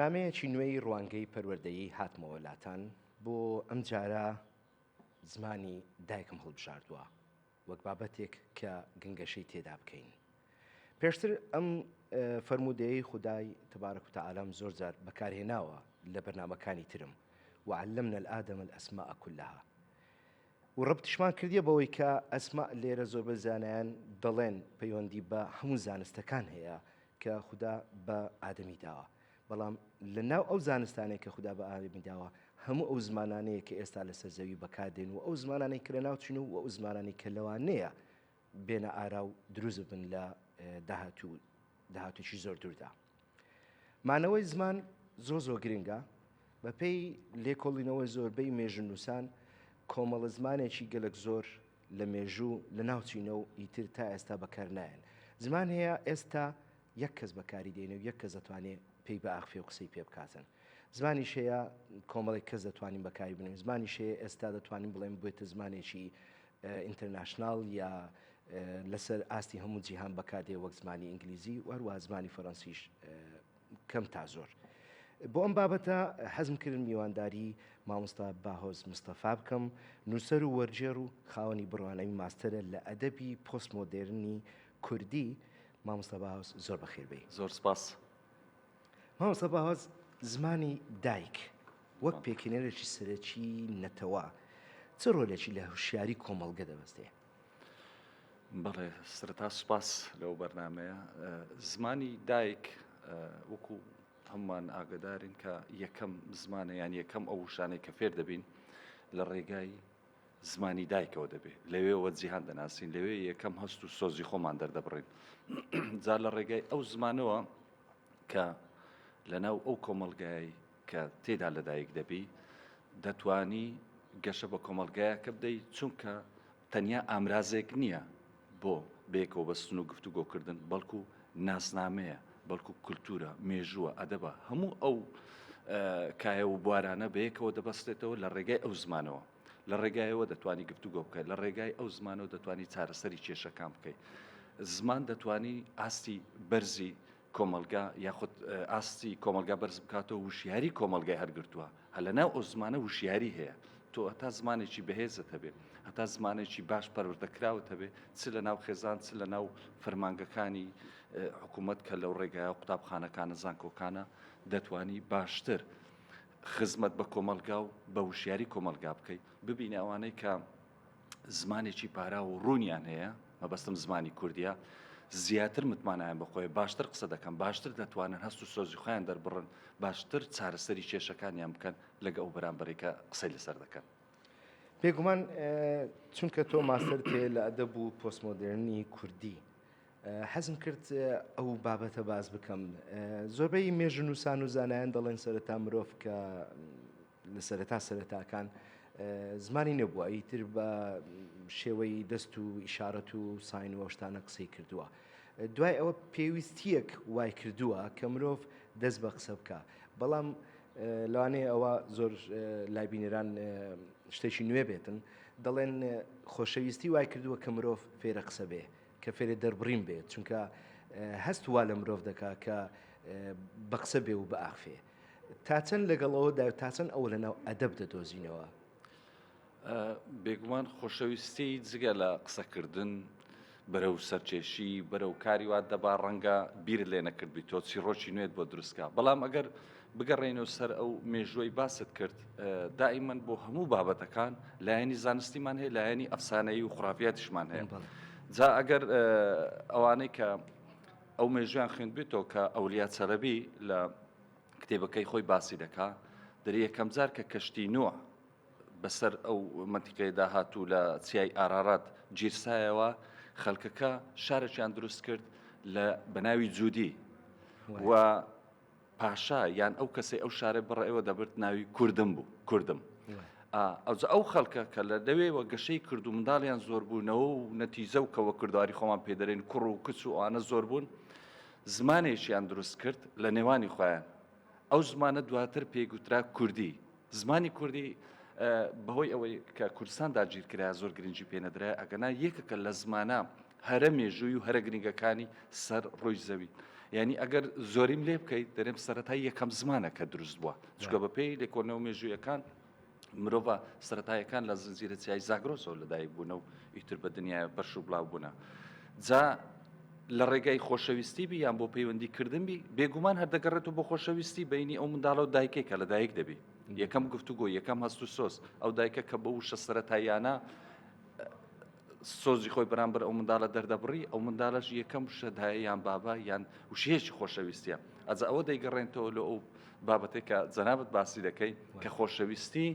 بەرنامەیەکی نوێی ڕوانگەی پەروەردەیی هاتمەوە لاتان، بۆ ئەمجارە زمانی دایکم هەڵبژاردووە وەک بابەتێک کە گەنگەشەی تێدا بکەین. پێشتر ئەم فەرموودەیەی خودای تبارک و تعالام زۆر جار بەکارهێناوە لە بەرنامەکانی ترم، وعلمنا الآدم الأسماء كلها، و ڕەبتیشمان کردیە بەوەی کە ئەسماء لێرە زۆربەی زانایان دەڵێن پەیوەندی بە هەموو زانستەکان هەیە کە خودا بە ئادەمی داوە، بەڵام لە ناو ئەو زانستانەی کە خودا بە ئادەمی داوە هەموو ئەو زمانانەیە کە ئێستا لەسەر زەوی بەکاردێن و ئەو زمانانەی کە لەناو چوون و ئەو زمانانەی کە لەوانەیە بێنە ئارا و دروست ببن لە داهاتوو داهاتووی زۆر دووردا. مانەوەی زمان زۆر زۆر گرنگە، بەپێی لێکۆڵینەوەی زۆربەی مێژوونووسان کۆمەڵە زمانێکی گەلەک زۆر لە مێژوو لەناوچینە و ئیتر تا ئێستا بەکار نایەن. زمان هەیە ئێستا یەک کەس بەکاری دێنێ و یەک کەس دەتوانێ پێی بئاخفێ و قسەی پێ بکاتن. زمانیش هەیە کۆمەڵێک کەس دەتوانین بەکاری بنێن. زمانیش هەیە ئێستا دەتوانین بڵێن بێتە زمانێکی international یا لەسەر ئاستی هەموو جیهان بەکاردێ وەک زمانی ئینگلیزی و هەروەها زمانی فەرەنسیش کەم تا زۆر. بۆ ئەم بابەتە حەزم کرد میوانداری مامۆستا باهۆز مستەفا بکەم، نووسەر و وەرگێڕ و خاوەنی بڕوانامەی ماستەرە لە ئەدەبی پۆستمۆدێرنی کوردی. مامۆستا باهۆز زۆر بەخێر بێی. زۆر سپاس. مامۆستا باهۆز، زمانی دایک وەک پێکهێنەرێکی سەرەکی نەتەوە چ ڕۆلێکی لە هوشیاری کۆمەڵگە دەبەستێ؟ بەڵێ سەرەتا سوپاس لەو بەرنمەیە. زمانی دایک وەکو هەمومان ئاگدارین کە یەکەم زمانە یان یەکەم ئەو وشانەی کە فێر دەبین لە ڕێگای زمانی دایکەوە دەبێ لەوێوە جیهان دەناسین لەوێ یەکەم هەست و سۆزی خۆمان دەردەبڕین جا لە ڕێگای ئەو زمانەوە کە لەناو ئەو کۆمەڵگای کە تێدا لەدایک دەبی دەتوانی گەشە بە کۆمەڵگایەکە بدەی چونکە تەنیا ئامرازێک نییە بۆ بەیەکەوە بەستن و گفتوگۆکردن، بەڵکو ناسنامەیە، بەڵکو کولتوورە، مێژووە، ئەدەبە، هەموو ئەو کایە و بوارانە بەیەکەوە دەبەستێتەوە لە ڕێگای ئەو زمانەوە. لە ڕێگایەوە دەتوانی گفتوگۆ بکەیت، لە ڕێگای ئەو زمانەوە دەتوانی چارەسەری کێشەکان بکەیت. زمان دەتوانی ئاستی بەرزی کۆمەڵگا یاخود ئاستی کۆمەڵگا بەرز بکاتەوە وشیاری کۆمەڵگای هەرگرتووە هەر لە ناو ئەو زمانە وشیاری هەیە تۆ هەتا زمانێکی بەهێزت هەبێ هەتا زمانێکی باش پەروەردەکراوت هەبێ چ لە ناو خێزان چ لە ناو فەرمانگەکانی حکوومەت کە لەو ڕێگایە قوتابخانەکانە زانکۆکانە دەتوانی باشتر خزمەت بە کۆمەڵگا و بە وشیاری کۆمەڵگا بکەیت ببینە ئەوانەی کە زمانێکی پاراو و ڕوونیان هەیە، مەبەستم زمانی کوردییە، زیاتر متمانەیان بە خۆیە، باشتر قسە دەکەن، باشتر دەتوانن هەست و سۆزی خۆیان دەربڕن، باشتر چارەسەری کێشەکانیان بکەن لەگە ئەو بەرامبەرەی کە قسەی لەسەر دەکەن. بێگومان چونکە تۆ ماستەرت هەیە لە ئەدەب و پۆستمۆدێرنی کوردی، حەزم کرد ئەو بابەتە باس بکەم. زۆربەی مێژوونووسان و زانایان دەڵێن سەرەتا مرۆڤ کە لە سەرەتا سەرەتاکان زمانی نەبووە ئیتر بە شێوەی دەست و ئیشارەت و sign و شتانە قسەی کردووە. دوای ئەوە پێویستیەک وای کردووە کە مرۆڤ دەست بە قسە بکە بەڵام لەوانەیە ئەوە زۆر لای بینەران شتێکی نوێ بێتن دەڵێن خۆشەویستی وای کردووە کە مرۆڤ فێرە قسە بێ کە فێرە دەربڕین بێت چونکە هەست وا لە مرۆڤ دەکا کە بە قسە بێ و بئاخفێ تا چەند لەگەڵ ئەوەدا و تا چەند ئەوە لەناو ئەدەب دەدۆزینەوە؟ بێگومان خۆشەویستی جگە لە قسەکردن بەرەو سەرکێشی بەرەو کاری وات دەبا ڕەنگە بیرت لێ نەکردبی تۆ چیڕۆکی نوێت بۆ دروستکا بەڵام ئەگەر بگەڕێینەوە سەر ئەو مێژووەی باست کرد دائیمەن بۆ هەموو بابەتەکان لایەنی زانستیمان هەیە لایەنی ئەفسانەیی و خرافیاتیشمان هەیە جا ئەگەر ئەوانەی کە ئەو مێژویان خوێندبێتەوە کە ئەولیا چەلەبی لە کتێبەکەی خۆی باسی دەکا دەری یەکەم جار کە کەشتی نوح بەسەر ئەو مەنتیقەیەدا هات و لە چیای ئارارات گیرسایەوە خەڵکەکە شارێکیان دروست کرد لە بەناوی جودی و پاشا یان ئەو کەسەی ئەو شارەی بەڕێوە دەبرد ناوی کوردم بوو کوردم ئەوجا ئەو خەڵکە کە لە لەوێوە گەشەی کرد و منداڵیان زۆر بوونەوە و نەتیجە و کەوە کردواری خۆمان پێدەرێن کوڕ و کچ و ئەوانە زۆر بوون زمانێکیان دروست کرد لە نێوانی خۆیان ئەو زمانە دواتر پێی گوترا کوردی زمانی کوردی بەهۆی ئەوەی کە کوردستان داگیرکرا زۆر گرنگی پێ نەدرا ئەگەنا یەکێکە لە زمانە هەرە مێژووی و هەرە گرنگەکانی سەر ڕووی زەوی. یعنی ئەگەر زۆریم لێ بکەیت دەرێم سەرەتای یەکەم زمانە کە دروست بووە چونکە بەپێی لێکۆڵینەوە مێژوویەکان مرۆڤە سەرەتایەکان لە زنجیرە چیای زاگرۆسەوە لەدایک بوونە و ئیتر بە دنیای پەرش و بڵاو بوونە. جا لە ڕێگای خۆشەویستی بی یان بۆ پەیوەندی کردن بی بێگومان هەر دەگەڕێتەوە بۆ خۆشەویستی بینی ئەو منداڵە و دایکێک کە لەدایک دەبی یەکەم گفتوگۆ یەکەم هەست و سۆز ئەو دایکە کە بە وشە سەرەتاییانە سۆزی خۆی بەرامبەر ئەو منداڵە دەردەبڕی، ئەو منداڵەش یەکەم وشە دایە یان بابا یان وشەیەکی خۆشەویستیە. ئەجا ئەوە دەیگەڕێنتەوە لۆ ئەو بابەتەی کە جەنابت باسی دەکەی کە خۆشەویستی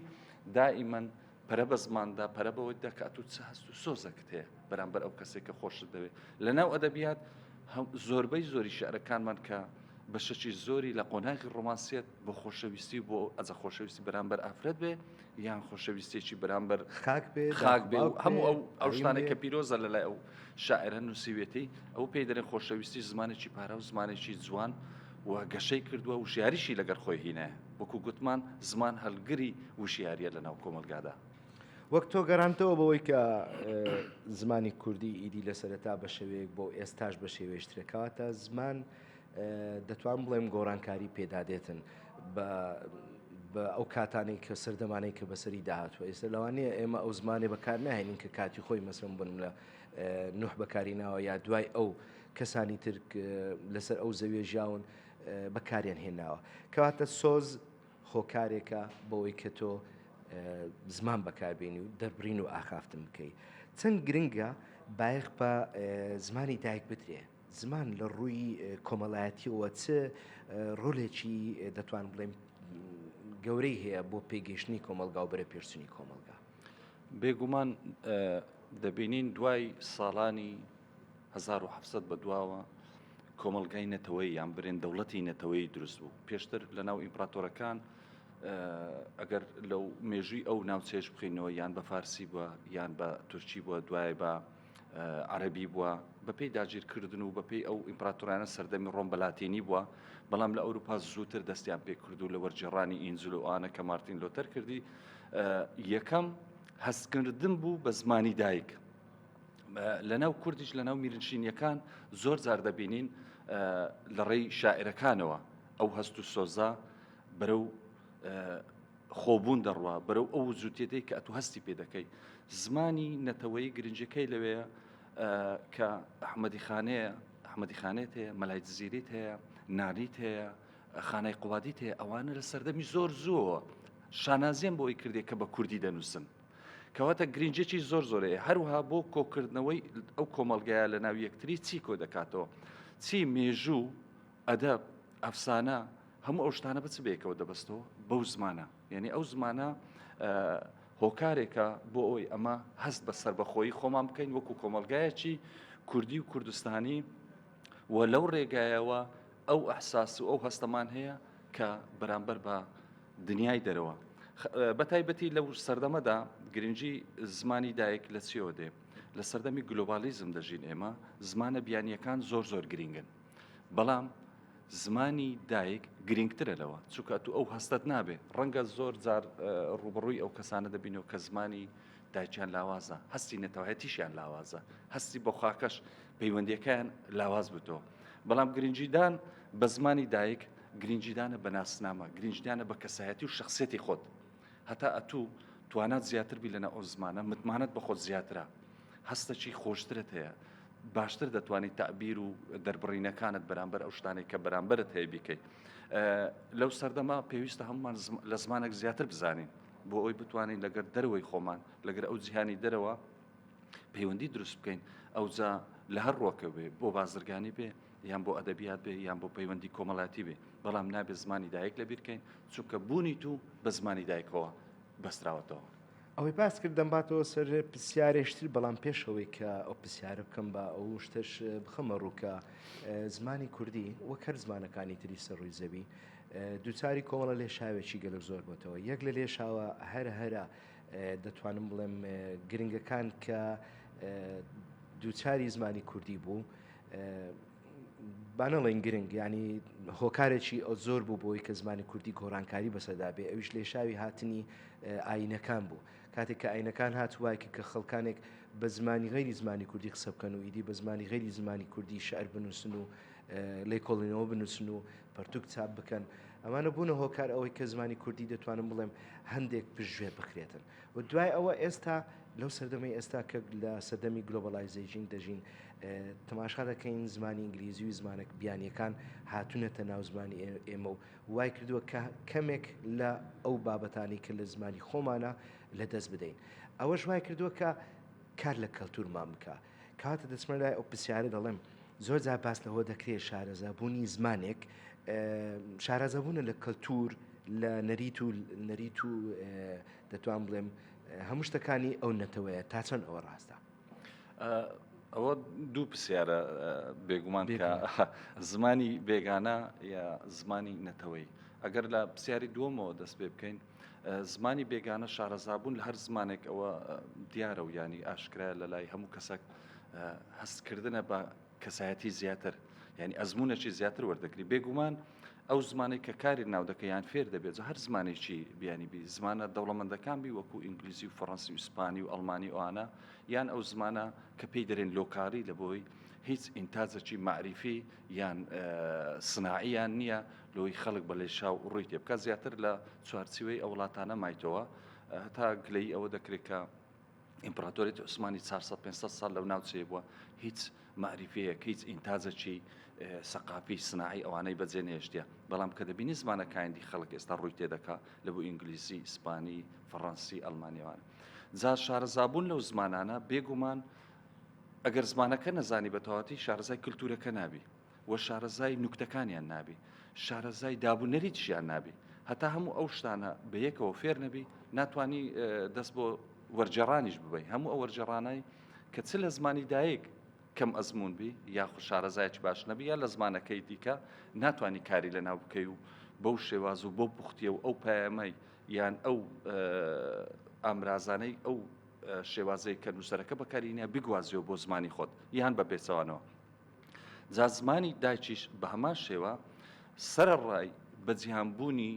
دائیمەن پەرە بە زماندا پەرە بەوەی دا کە ئەتوو چ هەست و سۆزەکت هەیە بەرامبەر ئەو کەسێک کە خۆشت دەوێت. لەناو ئەدەبیات زۆربەی زۆری شعرەکانمان کە بەشەکی زۆری لە قۆناغی ڕۆمانسیەت بۆ خۆشەویستی و بۆ ئەجا خۆشەویستی بەرامبەر ئافرەت بێ یان خۆشەویستێکی بەرامبەر خاک بێ خاک بێ و هەموو ئەو ئەو شتانێک کە پیرۆزە لە لای ئەو شاعرە نووسیوێتی ئەو پێی دەرێن خۆشەویستی زمانێکی پارا و زمانێکی جوان و گەشەی کردووە و ژیاریشی لەگەر خۆی هینایە وەکو گوتمان زمان هەلگری وشیاریە لە ناو کۆمەلگادا. وەک تۆ گەڕانتەوە بەوەی کە زمانی کوردی ئیدی لە سەرەتا بە شێوەیەک بۆ ئێستاش بە شێوەیەشترە کەواتە زمان دەتوانم بڵێم گۆڕانکاری پێدا دێتن بە بە ئەو کاتانەی کە سەردەمانەی کە بەسەری داهاتوە ئێستا لەوانەیە ئێمە ئەو زمانێ بەکار ناهێنین کە کاتی خۆی مەسم بن لە نوح بەکاری ناوە یا دوای ئەو کەسانی تر لەسەر ئەو زەویە ژیاون بەکاریان هێناوە کەواتە سۆز هۆکارێکە بەوەی کە تۆ زمان بەکاربێنی و دەربڕین و ئاخافتن بکەی چەند گرنگە بایەخ بە زمانی دایک بدرێ زمان لە ڕووی کۆمەڵایەتیەوە چ ڕۆلێکی دەتوان بڵێم گەورەی هەیە بۆ پێگەیشتنی کۆمەلگا و بەرە پێشچنی کۆمەلگا؟ بێگومان دەبینین دوای ساڵانی 1700 بە دواوە کۆمەلگای نەتەوەی یان برێن دەوڵەتی نەتەوەی دروست بوو پێشتر لە ناو ئیمپراتۆرەکان ئەگەر لەو مێژووی ئەو ناوچێش بخینەوە یان بە فارسی بووە یان بە تورکی بووە دوای بە عەرەبی بووە، بەپێی داگیرکردن و بەپێی ئەو ئیمپراتۆرانە سەردەمی ڕۆم بە لاتینی بووە، بەڵام لە ئەوروپا زووتر دەستیان پێ کرد و لە وەرگێڕانی ئینجل و ئەوانە کە مارتین لۆتەر کردی یەکەم هەستکردن بوو بە زمانی دایک. لەناو کوردیش لەناو میرنشینیەکان زۆر جار دەبینین لە ڕێی شاعرەکانەوە ئەو هەست و سۆزە بەرەو خۆبوون دەڕوا بەرەو ئەو وجودیەتەی کە ئەتوو هەستی پێ دەکەی. زمانی نەتەوەیی گرنگیەکەی لەوەیە کە ئەحمەدی خانەیە، ئەحمەدی خانێت هەیە، مەلای جزیریت هەیە، نالیت هەیە، خانای قوبادیت هەیە، ئەوانە لە سەردەمی زۆر زووەوە شانازیان بۆی کردێ کە بە کوردی دەنووسن. کەواتە گرنگیەکی زۆر زۆر هەیە هەروەها بۆ کۆکردنەوەی ئەو کۆمەڵگایە لە ناو یەکتری چی کۆ دەکاتەوە چی مێژوو ئەدەب، ئەفسانە، هەموو ئەو شتانە بە چ بەیەکەوە دەبەستەوە؟ بەو زمانە. یعنی ئەو زمانە هۆکارێکە بۆ ئەوەی ئەمە هەست بە سەربەخۆیی خۆمان بکەین وەکو کۆمەڵگایەکی کوردی و کوردستانی و لەو ڕێگایەوە ئەو ئەحساس و ئەو هەستەمان هەیە کە بەرامبەر بە دنیای دەرەوە بە تایبەتی لەو سەردەمەدا گرنگی زمانی دایک لە چیەوە دێ لە سەردەمی گلۆبالیزم دەژین ئێمە زمانە بیانیەکان زۆر زۆر گرنگن بەڵام زمانی دایک گرنگترە لەوە چونکە ئەتوو ئەو هەستەت نابێ ڕەنگە زۆر جار ڕوبڕووی ئەو کەسانە دەبینەوە کە زمانی دایکیان لاوازە هەستی نەتەوایەتیشیان لاوازە هەستی بۆ خاکەش پەیوەندیەکەیان لاواز بتەوە بەڵام گرنگیدان بە زمانی دایک گرنگیدانە بە ناسنامە گرنگیدانە بە کەسایەتی و شخصیەتی خۆت هەتا ئەتوو توانات زیاتر بی لەناو ئەو زمانە متمانەت بە خۆت زیاترە هەستەکی خۆشترت هەیە باشتر دەتوانیت تەعبیر و دەربڕینەکانت بەرامبەر ئەو شتانەی کە بەرامبەرت هەیە بیکەیت لەو سەردەما پێویستە هەمومان لە زمانێک زیاتر بزانین بۆ ئەوی بتوانین لەگەر دەرەوەی خۆمان لەگەر ئەو جیهانی دەرەوە پەیوەندی دروست بکەین ئەوجا لە هەر ڕۆکە بێ بۆ بازرگانی بێ یان بۆ ئەدەبیات بێ یان بۆ پەیوەندی کۆمەڵاتی بێ بەڵام نابێ زمانی دایک لەبیرکەین چونکە بوونی تو بە زمانی دایکەوە بەستراوەتەوە. ئەوەی باس کرد دەمباتەوە سەر پرسیارێشتر بەڵام پێش ئەوەی کە ئەو پرسیارە بکەم بە ئەو شتەش بخەمە ڕوو کە زمانی کوردی وەک هەر زمانەکانی تری سەر ڕووی زەوی دووچاری کۆمەڵە لێشاوێکی گەلک زۆر بۆتەوە یەک لە لێشاوە هەرە هەرە دەتوانم بڵێم گرنگەکان کە دووچاری زمانی کوردی بوو با نەڵێین گرنگ یانی هۆکارێکی ئەو زۆر بوو بۆی کە زمانی کوردی گۆڕانکاری بەسەردا بێ ئەویش لێشاوی هاتنی ئاینەکان بوو کاتێک کە ئاینەکان هات وای کرد کە خەڵکانێک بە زمانی غەیری زمانی کوردی قسە بکەن و ئیدی بە زمانی غەیری زمانی کوردی شعر بنووسن و لێکۆڵینەوە بنووسن و پەرتوک چاپ بکەن. ئەمانە بوونە هۆکار ئەوەی کە زمانی کوردی دەتوانم بڵێم هەندێک پشتگوێ بخرێتن و دوای ئەوە ئێستا لەو سەردەمەی ئێستا کە لە سەردەمی globalization دەژین تەماشا دەکەین زمانی ئینگلیزی و زمانە بیانیەکان هاتوونەتە ناو زمانی ئێمە و وای کردووە کە کەمێک لە ئەو بابەتانی کە لە زمانی خۆمانە لە دەست بدەین ئەوەش وای کردووە کە کار لە کەلتورمان بکە کاتە دەچمە لای ئەو پرسیارە دەڵێم زۆر جار باس لەوە دەکرێت شارەزابوونی زمانێک شارەزابوونە لە کەلتور لە نەریت و نەریت و دەتوان بڵێم هەموو شتەکانی ئەو نەتەوەیە تا چەند ئەوە ڕاستە؟ ئەوە دوو پرسیارە بێگومان کە زمانی بێگانە یا زمانی نەتەوەی ئەگەر لە پرسیاری دووەمەوە دەست پێ بکەین زمانی بێگانە شارەزابوون لە هەر زمانێک ئەوە دیارە و ینی ئاشکرایە لە لای هەموو کەسێک هەستکردنە بە کەسایەتی زیاتر یعنی ئەزمونێکی زیاتر وەردەگری بێگومان ئەو زمانەی کە کاری ناو دەکە یان فێر دەبێت جا هەر زمانێکی بیانی بی زمانە دەوڵەمەندەکان بی وەکو ئینگلیزی و فەڕەنسی و ئیسپانی و ئەڵمانی ئەوانە یان ئەو زمانە کە پێی دەرێن لۆکاری لە بۆی هیچ ئینتاجێکی مەعریفی یان سناعیان نییە لۆی خەڵک بە لێشاو ڕووی تێ بکات زیاتر لە چوارچیوەی ئەو وڵاتانە مایتەوە هەتا گلەیی ئەوە دەکرێت کە ئیمپراتۆریەتی عوسمانی 400 500 ساڵ لەو ناوچەیە بووە هیچ مەعریفەیەک هیچ ئینتاجێکی سەقافی سناعی ئەوانەی بەجێ نێشتە بەڵام کە دەبینی زمانەکانی دی خەڵک ئێستا ڕووی تێدەکا لە بۆ ئینگلیزی ئیسپانی فەڕەنسی ئەڵمانیوان جا شارەزابوون لەو زمانانە بێگومان ئەگەر زمانەکە نەزانی بە تەواتی شارەزای کللتورەکە نابی و شارەزای نوکتەکانیان نابی، شارەزای داب و نەریتیشیان نابی، هەتا هەموو ئەو شتانە بە یەکەوە فێر نەبی ناتوانی دەست بۆ وەرگێڕانیش ببەی، هەموو ئەو وەرگێڕانەی کە چ لە زمانی دایک کەم ئەزموون بی یاخود شارەزایەکی باش نەبی یا لە زمانەکەی دیکە ناتوانی کاری لەناو بکەی و بەو شێواز و بەو پوختیە و ئەو پەیامەی یان ئەو ئامرازانەی ئەو شێوازەی کە نووسەرەکە بەکاری هێنا بگوازیەوە بۆ زمانی خۆت یان بە پێچەوانەوە. جا زمانی دایکیش بە هەمان شێوە سەرەڕای بە جیهانبوونی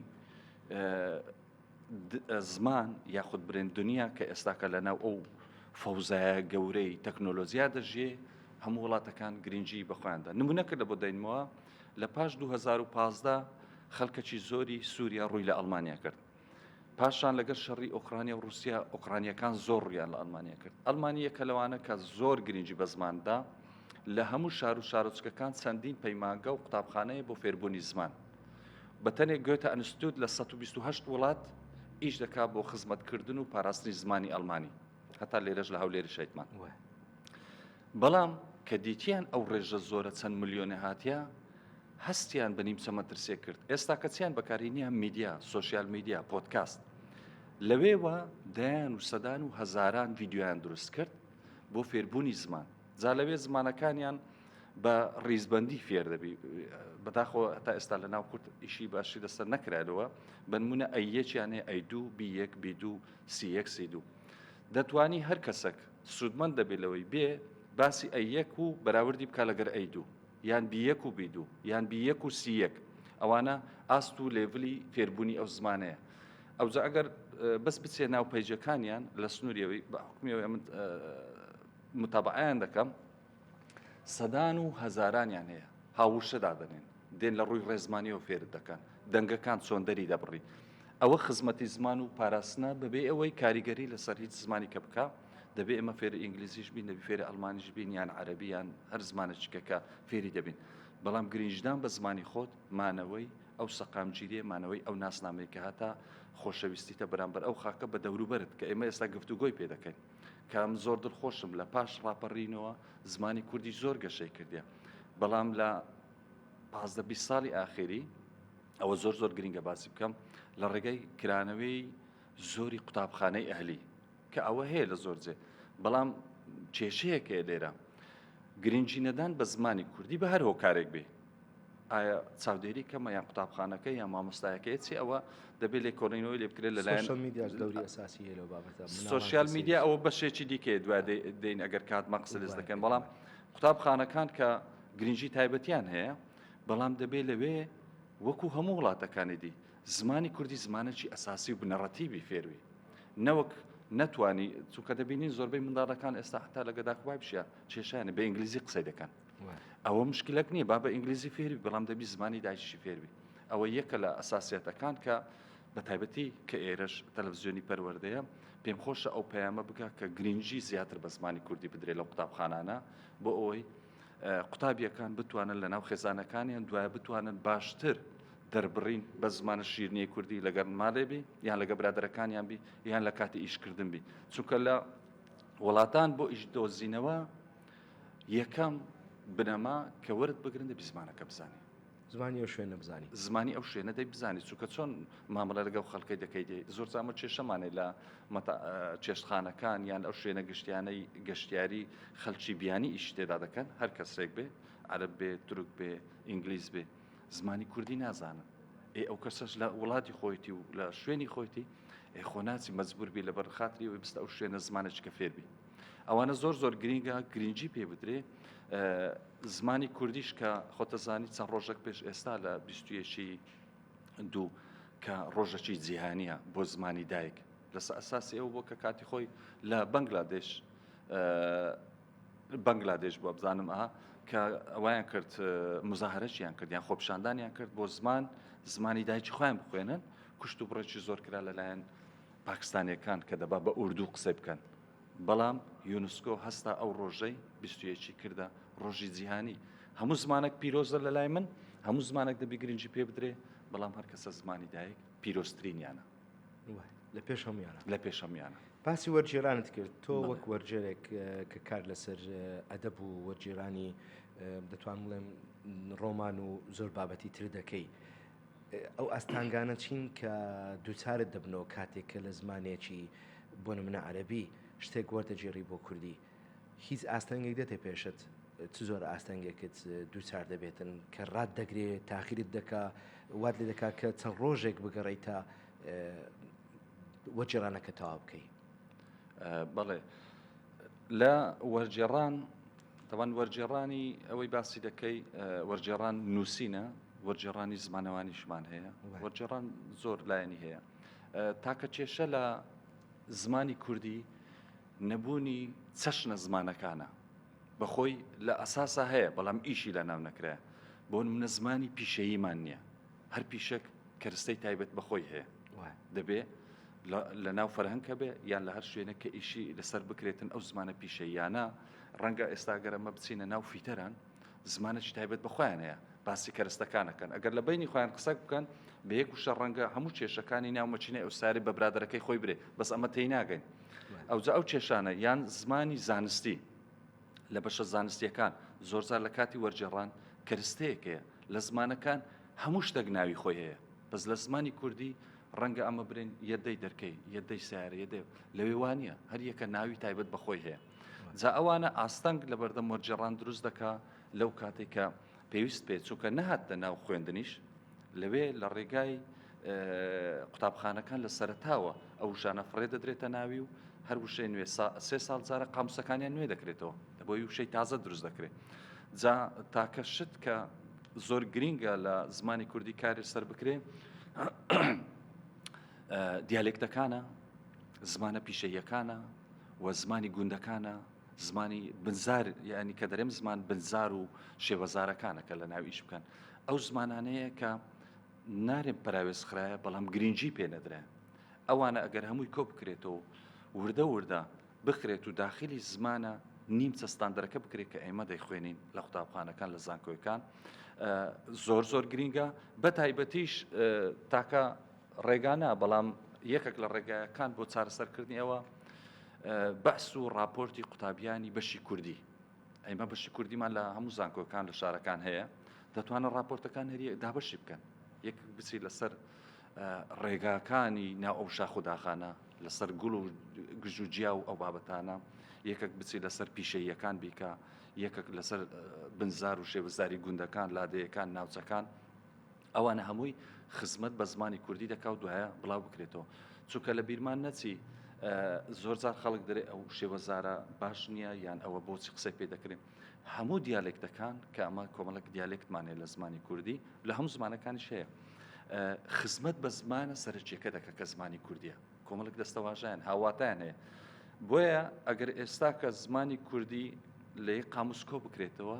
زمان یاخود برێن دنیا کە ئێستاکە لە ناو ئەو فەوزایە گەورەی تەکنۆلۆژیا دەژیێ هەموو وڵاتەکان گرنگی بەخۆیاندا نمونە کرد لە بۆ دەینمەوە لە پاش 2015 خەڵکەکی زۆری سووریا ڕووی لە ئەڵمانیا کرد پاشان لەگەر شەڕی ئۆکرانیا و ڕووسیا ئۆکرانیەکان زۆر ڕوویان لە ئەڵمانیا کرد. ئەڵمانی یەکە لەوانە کە زۆر گرنگی بە زمان دا. لە هەموو شار و شارۆچکەکان چەندین پەیمانگا و قوتابخانەیە بۆ فێربوونی زمان. بە تەنێ گۆتە ئەنستیتوت لە 128 وڵات ئیش دەکا بۆ خزمەتکردن و پاراستنی زمانی ئەڵمانی. هەتا لێرەش لە هەولێریش هەیتمان. بەڵام کە دیتیان ئەو ڕێژە زۆرە چەند ملیۆنە هاتیە، هەستیان بە نیمچە مەترسیەک کرد. ئێستا کە چیان بەکارهینیە میدیا، social media، پۆدکاست. لەوێوە دەیان و سەدان و هەزاران ڤیدیۆیان دروست کرد بۆ فێربوونی زمان. جا لەوێ زمانەکانیان بە ڕیزبەندی فێر دەبی. بەداخەوە هەتا ئێستا لە ناو کورد ئیشی باشی لەسەر نەکرایەوە. بەنمونە A یەکیان هەیە A دوو، B یەک، B دوو، C یەک، C دوو. دەتوانی هەر کەسەک سوودمەند دەبێت لەوەی بێ باسی A یەک و بەراوردی بکا لەگەر A دوو. یان B یەک و B دوو یان B یەک و C یەک ئەوانە ئاست و level ی فێربوونی ئەو زمانەیە ئەوجا ئەگەر بەس بچێ ناو page ەکانیان لە سنووریەوەی بە حکومیەوە من متابعیان دەکەم سەدان و هەزارانیان هەیە هاوشە دادەنێن دێن لە ڕووی ڕێزمانیەوە فێرت دەکەن دەنگەکان چۆن دەری دەبڕی ئەوە خزمەتی زمان و پاراستنە بەبێ ئەوەی کاریگەری لەسەر هیچ زمانی کە بکە دەبێ ئێمە فێری ئینگلیزیش بین دەبی فێری ئەڵمانیش بین یان عەرەبی یان هەر زمانێکی کە کە فێری دەبین بەڵام گرنگدان بە زمانی خۆت مانەوەی ئەو سەقامگیریە مانەوەی ئەو ناسنامەی کە هەتا خۆشەویستیتە بەرامبەر ئەو خاکە بە دەوروبەرت کە ئێمە ئێستا گفتوگۆی پێ دەکەین کە من زۆر دڵخۆشم لە پاش ڕاپەڕینەوە زمانی کوردی زۆر گەشەی کردیە بەڵام لە 15 20 ساڵی ئاخری ئەوە زۆر زۆر گرنگە باسی بکەم لە ڕێگەی کرانەوەی زۆری قوتابخانەی ئەهلی کە ئەوە هەیە لە زۆر جێ بەڵام کێشەیەک هەیە لێرە گرنگی نەدان بە زمانی کوردی بە هەر هۆکارێک بێ ئایا چاودێری کەمە یان قوتابخانەکە یان مامۆستایەکەی چی ئەوە دەبێت لێکۆڵینەوەی لێ بکرێت لەلایەن social media ش دەوری ئەساسی هەیە لەو بابەتە مناڵان سۆشیال کە میدیا سەیری ئەوە بەشێکی دیکەیە دوای دێ- دێین ئەگەر کاتمان قسە لێس وایە دەکەن بەڵام قوتابخانەکان کە گرنگی تایبەتیان هەیە بەڵام دەبێت لەوێ وەکو هەموو وڵاتەکانی دی زمانی کوردی زمانێکی ئەساسی و بنەڕەتی بی فێروی نەوەک. نەتوانی چونکە دەبینین زۆربەی منداڵەکان ئێستا حتا لەگە داکوای بشە کێشیانە بە ئینگلیزی قسەی دەکەن ئەوە مشکلەک نییە با بە ئینگلیزی فێربی بەڵام دەبی زمانی دایکیشی فێربی ئەوە یەکە لە ئەساسیەتەکان کە بە تایبەتی کە ئێرەش تەلەڤزیۆنی پەروەردەیە پێم خۆشە ئەو پەیامە بگا کە گرنگی زیاتر بە زمانی کوردی بدرێت لە قوتابخانانە بۆ ئەوەی قوتابیەکان بتوانن لە ناو خێزانەکانیان دوایە بتوانن باشتر دەربڕین بە زمانە شیرنیی کوردی لەگەر مالێ بی یان لەگە برادەرەکانیان بی یان لە کاتی ئیشکردن بی چونکە لە وڵاتان بۆ ئیش دۆزینەوە یەکەم بنەما کە وەرت بگرن دەبی زمانەکە بزانی. زمانی ئەو شوێنە بزانی. زمانی ئەو شوێنە دەی بزانی چونکە چۆن مامەڵە لەگەڵ خەڵکەی دەکەی دەی زۆر جار ئەمە کێشەمانەیە لە مەتا چێشتخانەکان یان ئەو شوێنە گشتیانەی گەشتیاری خەلکی بیانی ئیشی تێدا دەکەن هەر کەسێک بێ عەرەب بێ تورک بێ ئینگلیز بێ زمانی کوردی نازانن ئێ ئەو کەسەش لە وڵاتی خۆیتی و لە شوێنی خۆیتی ئێ خۆ ناچی مەجبور بی لەبەر خاتری ئەوەی بستە ئەو شوێنە زمانێکی کە فێر بی ئەوانە زۆر زۆر گرینگە گرنگی پێ بدرێ زمانی کوردیش کە خۆتەزانی چەند ڕۆژێک پێش ئێستا لە بیستویەکی دوو کە ڕۆژەکی جیهانیە بۆ زمانی دایک لەسە ئەساسی ئەو بۆ کە کاتی خۆی لە بەنگلادێش بەنگلادێش بووە بزانم ئا کە ئەویان کرد مزاهرەشیان کرد یان خۆپشاندانیان کرد بۆ زمان زمانی دایکی خۆیان بخوێنن کوشت و بڕێکی زۆر کرا لەلایەن پاکستانیەکان کە دەبا بە ئوردو قسەی بکەن بەڵام یونسکۆ هەستا ئەو ڕۆژەی 21 کردە ڕۆژی جیهانی هەموو زمانێک پیرۆزە لە لای من هەموو زمانێک دەبی گرنگی پێ بدرێ بەڵام هەر کەسە زمانی دایک پیرۆزترینیانە لە پێش هەمویانە لە پێش هەمویانە باسی وەرگێرانت کرد تۆ وەک وەرگێرێک کە کار لەسەر ئەدەب و وەرگێرانی دەتوان بڵێم ڕۆمان و زۆر بابەتی تر دەکەی ئەو ئاستانگانە چین کە دووچارت دەبنەوە کاتێک کە لە زمانێکی بۆ نمونە عەرەبی شتێک وەردەگێڕی بۆ کوردی هیچ ئاستەنگێک دێتە پێشت چ زۆر ئاستەنگێکت دووچار دەبێتن کە ڕات دەگرێ تاخیرت دەکا وات لێ دەکا کە چەند ڕۆژێک بگەڕێی تا وەرگێڕانەکە تەواو بکەی بەڵێ لە وەرگێڕان تەوان وەرگێڕانی ئەوەی باسی دەکەی وەرگێڕان نووسینە وەرگێڕانی زمانەوانیشمان هەیە وەرگێڕان زۆر لایەنی هەیە تاکە کێشە لە زمانی کوردی نەبوونی چەشنە زمانەکانە بەخۆی لە ئەساسا هەیە بەڵام ئیشی لە ناو نەکرایە بۆ منە زمانی پیشەییمان نییە هەر پیشەک کەرستەی تایبەت بەخۆی هەیە دەبێ لە ناو فەرهەنگ هەبێ یان لە هەر شوێنێک کە ئیشی لەسەر بکرێتن ئەو زمانە پیشەییانە ڕەنگە ئێستا گەر ئەمە بچینە ناو فیتەران زمانێکی تایبەت بە خۆیان هەیە باسی کەرستەکانەکەن ئەگەر لە بینی خۆیان قسە بکەن بە یەک وشە ڕەنگە هەموو کێشەکانی ناو مەچینەی ئەو ساری بە برادەرەکەی خۆی برێ بەس ئەمە تێی ناگەین ئەوجا ئەو کێشانە یان زمانی زانستی لە بەشە زانستیەکان زۆرجار لە کاتی وەرگێڕان کەرستەیەک هەیە لە زمانەکان هەموو شتێک ناوی خۆی هەیە بەس لە زمانی کوردی ڕەنگە ئەمە برێن یەدەی دەرکەی یەدەی سیارە یەدەی لەوێ وانە هەر یەکە ناوی تایبەت بەخۆی هەیە جا ئەوانە ئاستەنگ لە بەردەم وەرگێڕان دروست دەکا لەو کاتێک کە پێویست پێ چونکە نەهاتە ناو خوێندنیش لەوێ لە ڕێگای قوتابخانەکان لە سەرتاوە ئەو وشانە فڕێ دەدرێتە ناوی و هەر وشەی نوێ سێ ساڵ جارە قاموسەکانیان نوێ دەکرێتەوە بۆی وشەی تازە دروست دەکرێت جا تاکە شت کە زۆر گرینگە لە زمانی کوردی کاری سەر بکرێ دیالێکتەکانە زمانە پیشەیەکانە و زمانی گوندەکانە زمانی بنزار یعنی کە دەرێم زمان بنزار و شێوەزارەکانە کە لە ناو ئیش بکەن ئەو زمانانەیە کە نارێم پەراوێز خرایە بەڵام گرنگی پێ نەدرا ئەوانە ئەگەر هەمووی کۆ بکرێتەوە وردە وردە بخرێت و داخلی زمانە نیمچە ستاندەرەکە بکرێت کە ئێمە دەیخوێنین لە قوتابخانەکان لە زانکۆیەکان زۆر زۆر گرینگە بە تایبەتیش تاکە ڕێگا نا بەڵام یەکێک لە ڕێگایەکان بۆ چارەسەرکردنی ئەوە بەعس و راپۆرتی قوتابیانی بەشی کوردی ئەیمە بەشی کوردیمان لە هەموو زانکۆکان لە شارەکان هەیە دەتوانن راپۆرتەکان هەری دابەشی بکەن یەک بچی لەسەر ڕێگاکانی ناو ئەو شاخ و داخانە لەسەر گوڵ و گژ و جیا و ئەو بابەتانە یەکێک بچی لەسەر پیشەییەکان بیکە یەکێک لەسەر بنزار و شێوەزاری گوندەکان لادێیەکان ناوچەکان ئەوانە هەمووی خزمەت بە زمانی کوردی دەکا و دوایە بڵاو بکرێتەوە چونکە لە بیرمان نەچی زۆرجار خەڵک دەرێ ئەو شێوەزارە باش نییە یان ئەوە بۆچی قسەی پێ دەکرێت هەموو دیالێکتەکان کە ئەمە کۆمەڵک دیالێکتمان هەیە لە زمانی کوردی لە هەموو زمانەکانیش هەیە خزمەت بە زمانە سەرەکیەکە دەکە کە زمانی کوردیە. کۆمەڵک دەستەواژەیان هاواتایان هەیە بۆیە ئەگەر ئێستا کە زمانی کوردی لە یەک قاموس کۆ بکرێتەوە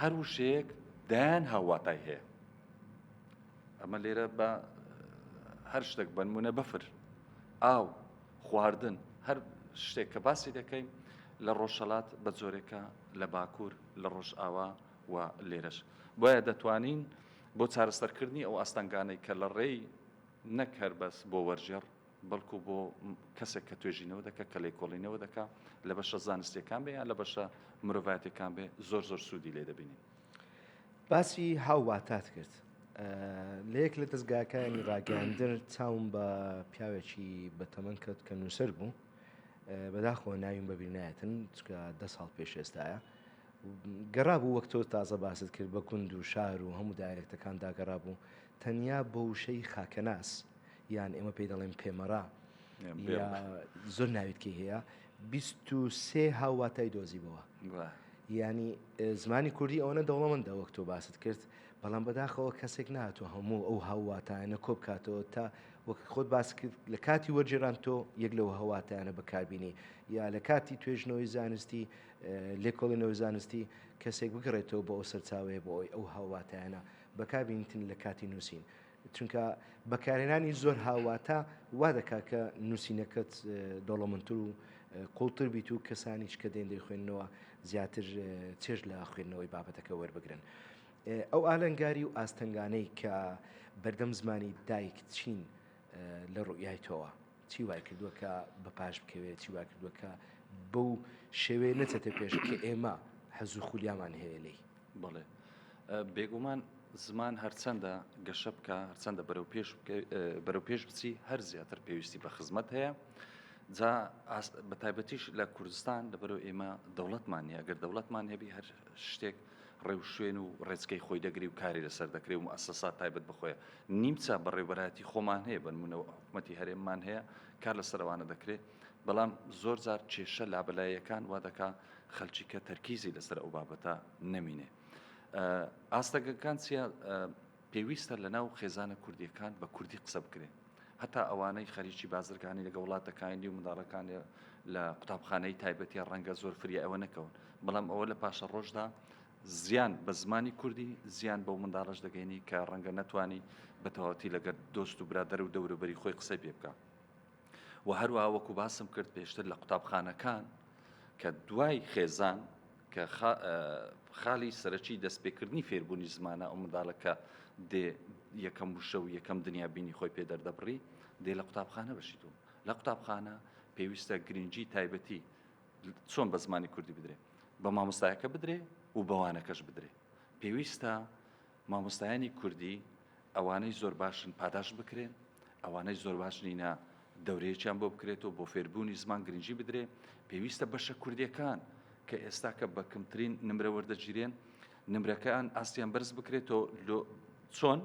هەر وشەیەک دایان هاواتای هەیە ئەمە لێرە بە هەر شتێک بنمونە بەفر ئاو خواردن هەر شتێک کە باسی دەکەین لە ڕۆژهەڵات بە جۆرێکە لە باکوور لە ڕۆژئاوا و لێرەش بۆیە دەتوانین بۆ چارەسەرکردنی ئەو ئاستەنگانەی کە لە ڕێی نەک هەر بەس بۆ وەرگێڕ بەڵکو بۆ کەسێک کە توێژینەوە دەکا کە لێکۆڵینەوە دەکا لە بەشە زانستیەکان بێ یان لە بەشە مرۆڤایەتەکان بێ زۆر زۆر سوودی لێ دەبینین. باسی هاوواتات کرد لە یەک لە دەستگاکانی ڕاگەیاندن چاوم بە پیاوێکی بەتەمەن کەوت کە نووسەر بوو بەداخەوە ناویم بەبیر نایەتن چکە دە ساڵ پێش ئێستایە گەڕابوو وەک تۆ تازە باست کرد بە گوند و شار و هەموو دایرەکتەکاندا گەڕابوو تەنیا بە وشەی خاکەناس یان ئێمە پێی دەڵێن پێمەڕا زۆر ناویتکەی هەیە 23 هاوواتای دۆزیبەوە ینی زمانی کوردی ئەوەنە دەوڵەمەندە وەک تۆ باست کرد بەڵام بەداخەوە کەسێک ناتوە هەموو ئەو هاوواتانە کۆبکاتەوە تا وەک خۆت باس کرد لە کاتی وەرگێران تۆ یەک لەو هەواتانە بەکاربینی یا لە کاتی توێژنەوەی زانستی لێکۆڵینەوەی زانستی کەسێک بگەڕێتەوە بۆ ئەو سەرچاوەیە بۆ ئەوی ئەو هاواتایانە بەکاربینیتن لە کاتی نووسین چونکە بەکارهێنانی زۆر هاواتا وا دەکات کە نووسینەکەت دەوڵەمەندتر و قوڵتر بیت و کەسانیش کە دێن دەیخوێندنەوە زیاتر چێژ لە خوێندنەوەی بابەتەکە وەربگرن. ئەو ئالەنگاری و ئاستەنگانەی کە بەردەم زمانی دایک چین لە ڕوئیای تۆوە چی وای کردووە کە بە پاش بکەوێت چی وای کردووە کە بەو شێوەیە نەچێتە پێش کە ئێمە حەز و خولیامان هەیە لێی؟ بەڵێ بێگومان زمان هەرچەندە گەشە بکە هەرچەندە بەرەو پێش بەرەو پێش بچی هەر زیاتر پێویستی بە خزمەت هەیە جا بە تایبەتیش لە کوردستان لەبەرەوە ئێمە دەوڵەتمان نیە گەر دەوڵەتمان هەبی هەر شتێک ڕێوشوێن و ڕێچکەی خۆی دەگری و کاری لەسەر دەکرێ و موئەسەسات تایبەت بە خۆیە. نیمچە بەڕێوبەرایەتی خۆمان هەیە، بە نموونە حکومەتی هەرێممان هەیە، کار لەسەر ئەوانە دەکرێ، بەڵام زۆر جار کێشە لابەلاییەکان وا دەکا خەلکی کە تەرکیزی لەسەر ئەو بابەتە نەمینێ. ئاستەنگەکان چییە؟ پێویستە لەناو خێزانە کوردییەکان بە کوردی قسە بکرێ. هەتا ئەوانەی خەریکی بازرگانی لەگە وڵاتەکانی و منداڵەکانی لە قوتابخانەی تایبەتیە ڕەنگە زۆر فریای ئەوە نەکەون بەڵام ئەوە لە پاشە ڕۆژدا زیان بە زمانی کوردی زیان بەو منداڵەش دەگەینی کە ڕەنگە نەتوانی بە تەواوەتی لەگەر دۆست و برادەر و دەوروبەری خۆی قسەی پێ بکە و هەروەها وەکو باسم کرد پێشتر لە قوتابخانەکان کە دوای خێزان کە خالی سەرەکی دەستپێکردنی فێربوونی زمانە ئەو منداڵە کە دێ یەکەم وشە و یەکەم دنیابینی خۆی پێ دەردەبڕی دێ لە قوتابخانە بەشی دووەم لە قوتابخانە پێویستە گرنگی تایبەتی چۆن بە زمانی کوردی بدرێ بە مامۆستایەکە بدرێ و بەوانەکەش بدرێ پێویستە مامۆستایانی کوردی ئەوانەی زۆر باشن پاداشت بکرێن، ئەوانەی زۆر باش نینە دەورەیەکیان بۆ بکرێت و بۆ فێربوونی زمان گرنگی بدرێ، پێویستە بەشە کوردیەکان کە ئێستا کە بە کەمترین نمرە وەردەگیرێن نمرەکان ئاستیان بەرز بکرێتەوە لۆ چۆن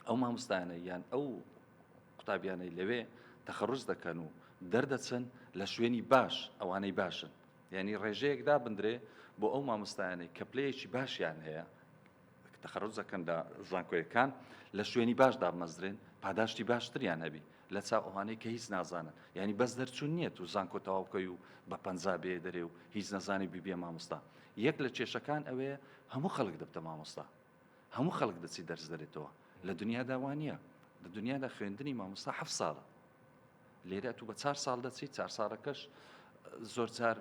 ئەو مامۆستایانە یان ئەو قوتابیانەی لەوێ تەخەڕوج دەکەن و دەردەچن لە شوێنی باش ئەوانەی باشن یعنی ڕێژەیەک دابندرێ بۆ ئەو مامۆستایانەی کە پلەیەکی باشیان هەیە تەخەروج دەکەن لە زانکۆیەکان لە شوێنی باش دابمەزرێن پاداشتی باشتریان هەبی لە چاو ئەوانەی کە هیچ نازانن یعنی بەس دەرچوون نییە تو زانکۆ تەواو بکەی و بە پەنجا بێ دەرێ و هیچ نەزانی بیبیە مامۆستا یەک لە کێشەکان ئەوەیە هەموو خەڵک دەبتە مامۆستا هەموو خەڵک دەچی دەرس دەرێتەوە لە دنیادا وانە لە دنیادا خوێندنی مامۆستا هەفت ساڵە لێرە تو بە چار ساڵ دەچی چار ساڵەکەش زۆر جار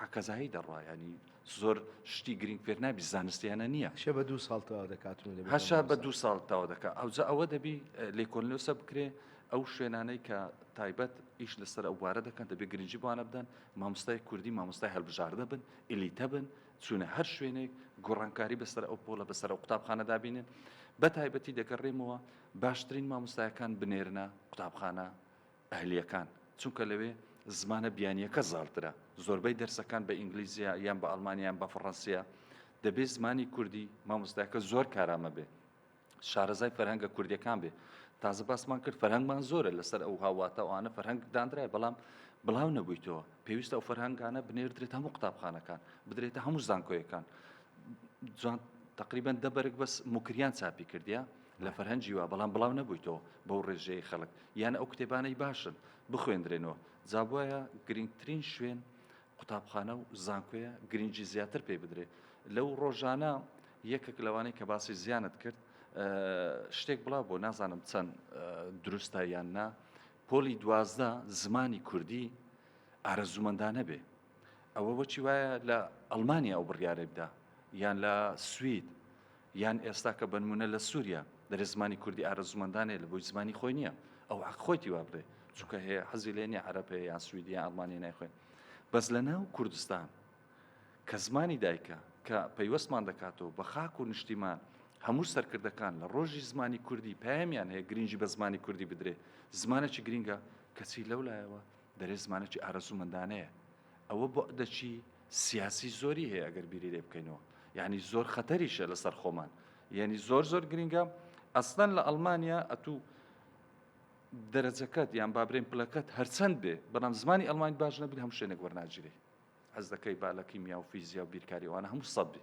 حەکەزایی دەڕوا ینی زۆر شتی گرنگ فێر نابی زانستیانە نییە شە بە دوو ساڵ تەواو دەکات هەشا بە دوو ساڵ تەواو دەکات ئەوجا ئەوە دەبی لێکۆڵینەوەسە بکرێ ئەو شوێنانەی کە تایبەت ئیش لەسەر ئەو بوارە دەکەن دەبێ گرنگی بۆیان بدەن مامۆستای کوردی مامۆستای هەلبژاردە بن ئلیتە بن چوونە هەر شوێنێک گۆڕانکاری بەسەر ئەو پۆلە بەسەر ئەو قوتابخانە دابینن بە تایبەتی دەگەڕێمەوە باشترین مامۆستایەکان بنێرنە قوتابخانە ئەهلیەکان چونکە لەوێ زمانە بیانیەکە زاڵترە زۆربەی دەرسەکان بە ئینگلیزیە یان بە ئەڵمانی یان بە فەڕەنسیە دەبێ زمانی کوردی مامۆستاکە زۆر کارامە بێ شارەزای فەرهەنگە کوردیەکان بێ تازە باسمان کرد فەرهەنگمان زۆرە لەسەر ئەو هاواتە ئەوانە فەرهەنگ دانرای بەڵام بڵاو نەبوویتەوە پێویستە ئەو فەرهەنگانە بنێردرێت هەموو قوتابخانەکان بدرێتە هەموو زانکۆیەکان جوان تقریبا دە بەرگ بەس موکریان چاپی کردیا لە فەرهەنگی وا بەڵام بڵاو نەبوویتەوە بەو ڕێژەیەی خەڵک یان ئەو کتێبانەی باشن. بخوێندرێنەوە. جا بۆیە گرنگترین شوێن قوتابخانە و زانکۆیە گرنگی زیاتر پێی بدرێ. لەو ڕۆژانە یەکێک لەوانەی کە باسی زیانت کرد شتێک بڵاو بۆ نازانم چەند دروستە یان نا پۆلی 12 زمانی کوردی ئارەزوومەندانە بێ ئەوە وەچی وایە لە ئەڵمانیا ئەو بڕیارەی بدا یان لە سوید یان ئێستا کە بەنمونە لە سووریا دەرێ زمانی کوردی ئارەزوومەندانەیە لە بۆی زمانی خۆی نییە ئەو حەق خۆیتی وا بڵێ چونکە هەیە حەزی لێ نییە عەرەب هەیە یان سویدی یان ئەڵمانی نایخوێن بەس لە ناو کوردستان کە زمانی دایکە کە پەیوەستمان دەکاتەوە بە خاک و نیشتیمان هەموو سەرکردەکان لە ڕۆژی زمانی کوردی پەیامیان هەیە گرنگی بە زمانی کوردی بدرێ زمانێکی گرنگە کەچی لەو لایەوە دەرێ زمانێکی ئارەزوومەندانەیە ئەوە بوعدەکی سیاسی زۆری هەیە ئەگەر بیری لێ بکەینەوە یعنی زۆر خەتەریشە لەسەر خۆمان یعنی زۆر زۆر گرنگە ئەسلەن لە ئەڵمانیا ئەتوو دەرەجەکەت یان بابرێن پلەکەت هەرچەند بێ بەڵام زمانی ئەڵمانی باش نەبی هەموو شوێنێک وەرناگیرێ حەز دەکەی با لە کیمیا و فیزیا و بیرکاری ئەوانە هەموو سەد بی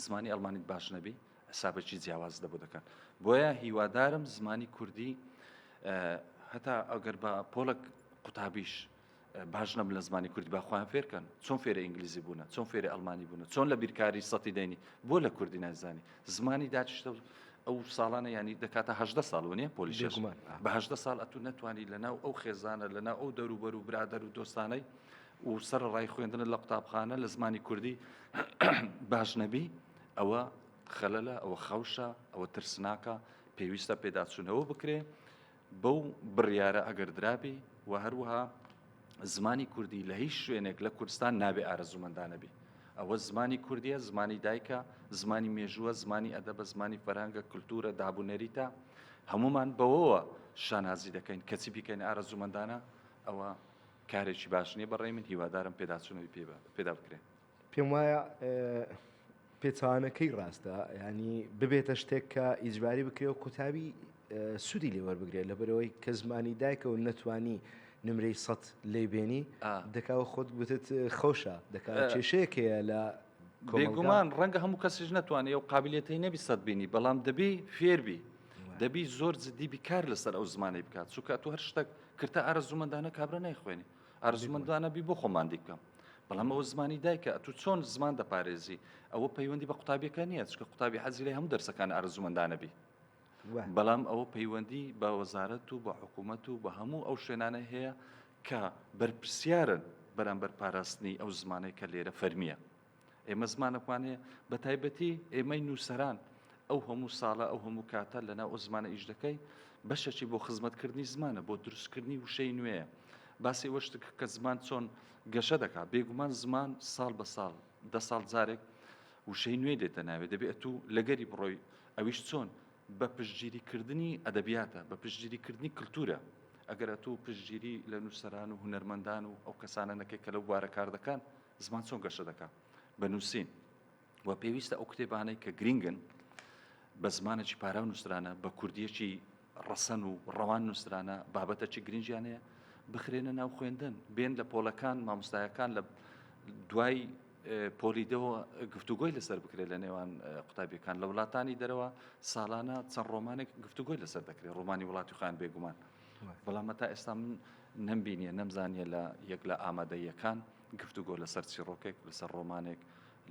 زمانی ئەڵمانیت باش نەبی حسابێکی جیاواز دەبۆ دەکەن بۆیە هیوادارم زمانی کوردی هەتا ئەگەر بە پۆلک قوتابیش باش نەبن لە زمانی کوردی با خۆیان فێرکەن چۆن فێرە ئینگلیزی بوونە چۆن فێرە ئەڵمانی بوونە چۆن لە بیرکاری سەتی دەینی بۆ لە کوردی نازانی زمانی داچشتە ئەو ساڵانە ینی دەکاتە هەدە ساڵ نیە پۆلی شێژمان بە هەدە ساڵ ئەتو نەتوانی لە ناو ئەو خێزانە لە ناو ئەو دەوروبەر و برادەر و دۆستانەی و سەر ڕای خوێندنە لە قوتابخانە لە زمانی کوردی باش نەبی ئەوە خەلەلە ئەوە خەوشە ئەوە ترسناکە پێویستە پێداچوونەوە بکرێ بەو بڕیارە ئەگەر درابی و هەروەها زمانی کوردی لە هیچ شوێنێک لە کوردستان نابێ ئارەزوومەندانە بی ئەوە زمانی کوردیە زمانی دایکە زمانی مێژووە زمانی ئەدەبە زمانی فەرهەنگە کللتورە دابوو نەریتە هەمومان بەوەوە شانازی دەکەین کەچی بیکەین ئارەزوومەندانە ئەوە کارێکی باش نییە بەڕێی من هیوادارم پێداچوونەوەی پێدا بکرێن. پێم وایە پێچەوانەکەی ڕاستە ینی ببێتە شتێک کە ئیجباری بکرێ و قوتابی سوودی لێ وەربگرێت لەبەرەوەی کە زمانی دایکە و نەتوانی نمرەی سەد لێ بێنی دەکاوە خۆت گوتت خەوشە دەکا کێشەیەک هەیە لە بێگومان ڕەنگە هەموو کەسیش نەتوانێت ئەو قابلیەتەی نەبی سەد بینی بەڵام دەبی فێربی دەبی زۆر جدی بی کار لەسەر ئەو زمانەی بکات چونکە تو هەر شتێک کرتە ئارەزوومەندانە کابرا نایخوێنی ئارەزوومەندانە بی بۆ خۆمان دی بکەم بەڵام ئەوە زمانی دایکە ئەتو چۆن زمان دەپارێزی ئەوە پەیوەندی بە قوتابیەکە نییە چکە قوتابی حەزی لە هەموو دەرسەکان ئارەزوومەندانە بی بەڵام ئەوە پەیوەندی بە وەزارەت و بە حکوومەت و بە هەموو ئەو شوێنانە هەیە کە بەرپرسیارن بەرامبەر پاراستنی ئەو زمانەی کە لێرە فەرمیە ئێمە زمانەکمان هەیە بە تایبەتی ئێمەی نووسەران ئەو هەموو ساڵە ئەو هەموو کاتە لەناو ئەو زمانە ئیش دەکەی بەشێکی بۆ خزمەتکردنی زمانە بۆ دروستکردنی وشەی نوێیە باسی ئەوەش کە زمان چۆن گەشە دەکات بێگومان زمان ساڵ بە ساڵ دە ساڵ جارێک وشەی نوێ دێتە ناوێ دەبێت ئەتوو لەگەری بڕۆی ئەویش چۆن بە پشتگیریکردنی ئەدەبیاتە بە پشتگیریکردنی کللتورە ئەگەر ئەتوو پشتگیری لە نووسەران و هونەرمەندان و ئەو کەسانە نەکەی کە لەو بوارە کار دەکەن زمان چۆن گەشە دەکات بە نووسین و پێویستە ئەو کتێبانەی کە گرینگن بە زمانێکی پاراو نووسرانە بە کوردیەکی ڕەسەن و ڕەوان نووسرانە بابەتەکی گرنگیان هەیە بخرێنە ناو خوێندن بێن لە پۆلەکان مامۆستایەکان لە دوای پۆلی دەوە گفتوگۆی لەسەر بکرێت لە نێوان قوتابیەکان لە وڵاتانی دەرەوە ساڵانە چەند ڕۆمانێک گفتوگۆی لەسەر دەکرێت ڕۆمانی وڵاتی خۆیان بێگومان بەڵام تا ئێستا من نەمبینیە نەمزانیە لە یەک لە ئامادەیەکان گفتوگۆ لەسەر چیڕۆکێک لەسەر ڕۆمانێک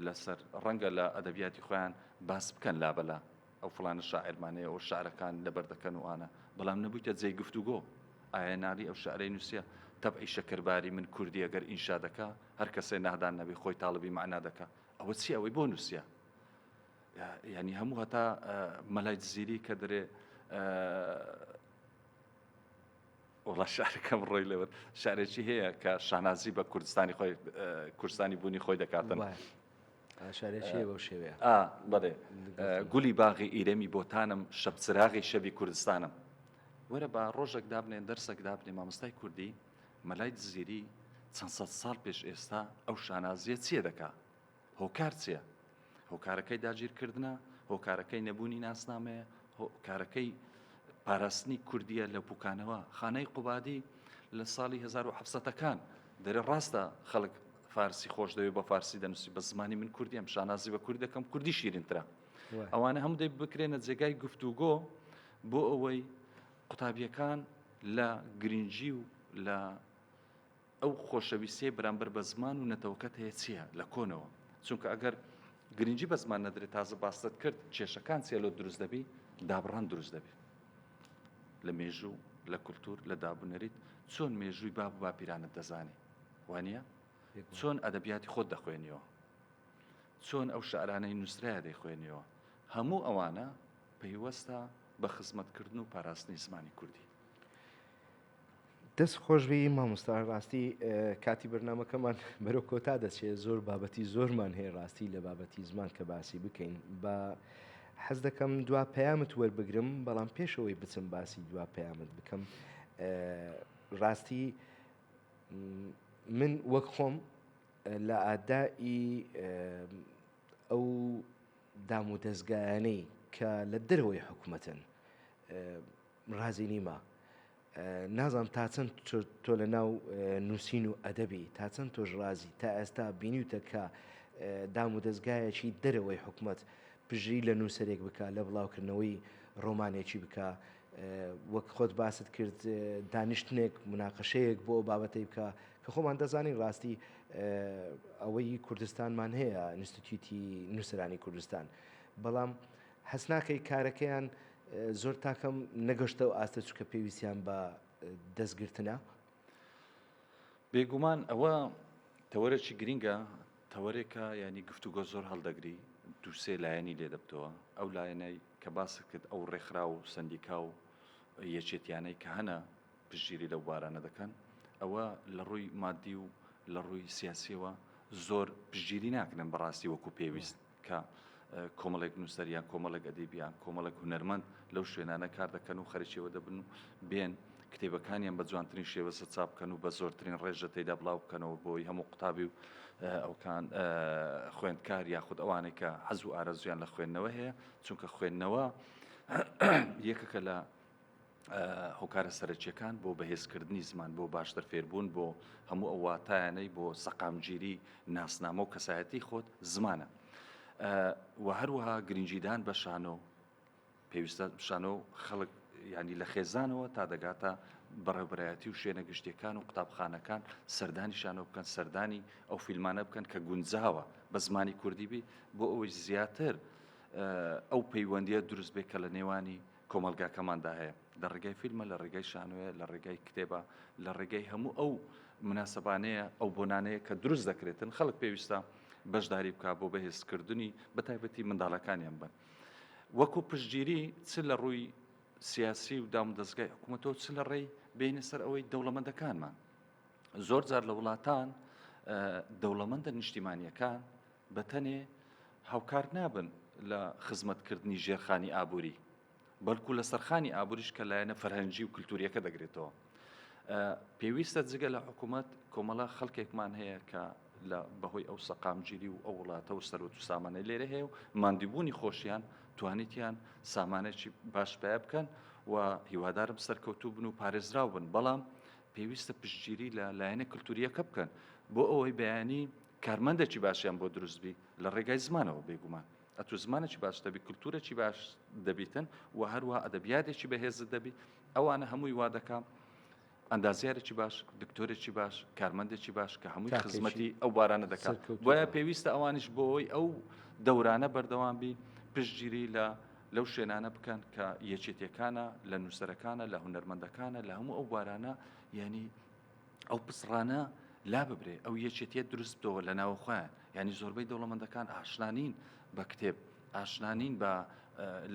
لەسەر ڕەنگە لە ئەدەبیاتی خۆیان باس بکەن لابەلا ئەو فڵانە شاعرمانەیە ئەو شعرەکان لەبەر دەکەن و ئانە بەڵام نەبوویتە جێی گفتوگۆ ئایا نالی ئەو شعرەی نووسیە تەبعی شەکرباری من کوردی ئەگەر ئینشا دەکا هەر کەسێ نادان نەبی خۆی تاڵبی مەعنا دەکا ئەوە چی ئەوەی بۆ نووسیە یعنی هەموو هەتا مەلای دزیری کە دەرێ وەڵا شعرەکەم ڕۆی لەبەر شعرێکی هەیە کە شانازی بە کوردستانی خۆی کوردستانی بوونی خۆی دەکاتن شارێکی هەیە بەو شێوەیە ئا بەڵێ گولی باغی ئیرەمی بۆتانم شەبچراغی شەوی کوردستانم وەرە با ڕۆژێک دابنێن دەرسێک دابنێ مامۆستای کوردی مەلای دزیری چەند سەد ساڵ پێش ئێستا ئەو شانازیە چییە دەکا هۆکار چییە؟ هۆکارەکەی داگیرکردنە، هۆکارەکەی نەبوونی ناسنامەیە، هۆکارەکەی پاراستنی کوردیە لە پوکانەوە. خانەی قوبادی لە ساڵی 1700ەکان دەرێ ڕاستە خەڵک فارسی خۆش دەوێت بە فارسی دەنووسی بە زمانی من کوردیم شانازی بە کوردی دەکەم کوردی شیرینترە ئەوانە هەموو دەی بکرێنە جێگای گفتوگۆ بۆ ئەوەی قوتابیەکان. لە گرنگی و لە ئەو خۆشەویستیەی بەرامبەر بە زمان و نەتەوەکەت هەیە چییە لە کۆنەوە؟ چونکە ئەگەر گرنگی بە زمان نەدرێت تازە باست کرد کێشەکان چیە لۆ دروست دەبی دابڕان دروست دەبی لە مێژوو لە کولتور لە دابونەریت چۆن مێژووی باب و باپیرانت دەزانی وانە چۆن ئەدەبیاتی خۆت دەخوێنیەوە چۆن ئەو شعرانەی نووسرایە دەیخوێنیەوە هەموو ئەوانە پەیوەستە بە خزمەتکردن و پاراستنی زمانی کوردی. دەست خۆشبی مامۆستا ڕاستی کاتی بەرنمەکەمان بەرەو کۆتا دەچێت زۆر بابەتی زۆرمان هەیە ڕاستی لە بابەتی زمان کە باسی بکەین بە حەز دەکەم دوا پەیامت وەربگرم بەڵام پێشەوەی بچم باسی دوا پەیامت بکەم ڕاستی من وەک خۆم لە ئادائی ئەو دام و دەستگایانەی کە لە دەرەوەی حکوومەتن ڕازی نیمە. نازانم تا چەند تۆ لە ناو نووسین و ئەدەبی تا چەند تۆش ڕازی تا ئێستا بینیوتە کە دام و دەستگایەکی دەرەوەی حکومەت پژری لە نووسەرێک بکە لە بڵاوکردنەوەی ڕۆمانێکی بکە وەک خۆت باست کرد دانیشتنێک مناقەشەیەک بۆ ئەو بابەتەی بکە کە خۆمان دەزانین ڕاستی ئەوەی کوردستانمان هەیە ئینستیتیوتی نووسەرانی کوردستان بەڵام هەست ناکەی کارەکەیان زۆر تاکەم نەگەشتە ئەو ئاستە چونکە پێویستیان بە دەستگرتنە؟ بێگومان ئەوە تەوەرێکی گرینگە تەوەرێکە ینی گفتوگۆ زۆر هەڵدەگری دووسێ لایەنی لێ دەبتەوە ئەو لایەنەی کە باست کرد ئەو ڕێکخرا و سندیکا و یەکێتیانەی کە هەنە پشتگیری لەو بارانە دەکەن ئەوە لە ڕووی مادی و لە ڕووی سیاسیەوە زۆر پشتگیری ناکرێن بەڕاستی وەکو پێویست کە کۆمەڵێک نووسەر یان کۆمەڵێک ئەدیب یان کۆمەڵێک هونەرمەند لەو شوێنانە کار دەکەن و خەریکیەوە دەبن و بێن کتێبەکانیان بە جوانترین شێوەزە چاپ بکەن و بە زۆرترین ڕێژە تێدا بڵاو بکەنەوە بۆی هەموو قوتابی و ئەوکان خوێندکار یاخود ئەوانەی کە حەز و ئارەزویان لە خوێندنەوە هەیە چونکە خوێندنەوە یەکەکە لە هۆکارە سەرەکیەکان بۆ بەهێزکردنی زمان بۆ باشتر فێربوون بۆ هەموو ئەو واتایانەی بۆ سەقامگیری ناسنامە و کەسایەتی خۆت زمانە و هەروەها گرنگیدان بە شانۆ پێویستە شانۆ خەڵک ینی لە خێزانەوە تا دەگاتە بەڕێوبەرایەتی و شوێنە گشتیەکان و قوتابخانەکان سەردانی شانۆ بکەن سەردانی ئەو فیلمانە بکەن کە گونجاوە بە زمانی کوردی بی بۆ ئەوەی زیاتر ئەو پەیوەندیە دروست بێت کە لە نێوانی کۆمەڵگاکەماندا هەیە لە ڕێگای فیلمە لە ڕێگای شانۆیە لە ڕێگای کتێبە لە ڕێگای هەموو ئەو مناسبانەیە ئەو بۆنانەیە کە دروست دەکرێتن خەڵک پێویستە بەشداری بک بۆ بەهێزکردنی بە تایبەتی منداڵەکانیان بن وەکو پشتگیری چ لە ڕووی سیاسی و دام دەستگای حکوومەتەوە چ لە ڕێی بینە سەر ئەوەی دەوڵەمەندەکانمان زۆر جار لە وڵاتان دەوڵەمەندە نیشتیمانیەکان بە تەنێ هاوکار نابن لە خزمەتکردنی ژێرخانی ئابووری، بەڵکو لە سەرخانی ئابووریش کە لایەنە فەرهەنگی و کلتوریەکە دەگرێتەوە. پێویستە جگە لە حکوومەت کۆمەڵە خەڵکێکمان هەیە کە لە بەهۆی ئەو سەقامگیری و ئەو وڵاتە و سەروەت و سامانەی لێرە هەیە و ماندیبوونی خۆشیان توانیتیان سامانێکی باش پیا بکەن و هیوادارم سەرکەوتوو بن و پارێزراو بن بەڵام پێویستە پشتگیری لە لایەنە کلتوریەکە بکەن بۆ ئەوەی بەیانی کارمەندێکی باشیان بۆ دروست بی لە ڕێگای زمانەوە بێگومان ئەتو زمانێکی باش دەبی کلتورێکی باش دەبیتن و هەروە ئەدەبیاتێکی بەهێزت دەبی ئەوانە هەمووی وا دەکا ئەندازیارێکی باش دکتۆرێکی باش کارمەندێکی باش کە هەمووی خزمەتی ئەو بارانە دەکات بۆیە پێویستە ئەوانیش بۆی ئەو دەورانە بەردەوام بی پشتگیری لە لەو شوێنانە بکەن کە یەکێتیەکانە لە نووسەرەکانە لە هونەرمەندەکانە لە هەموو ئەو بارانە یعنی ئەو پچڕانە لاببرێ ئەو یەکێتیە دروست بتەوە لە ناوە خۆیان یعنی زۆربەی دەوڵەمەندەکان ئاشنا نین بە کتێب ئاشنا نین بە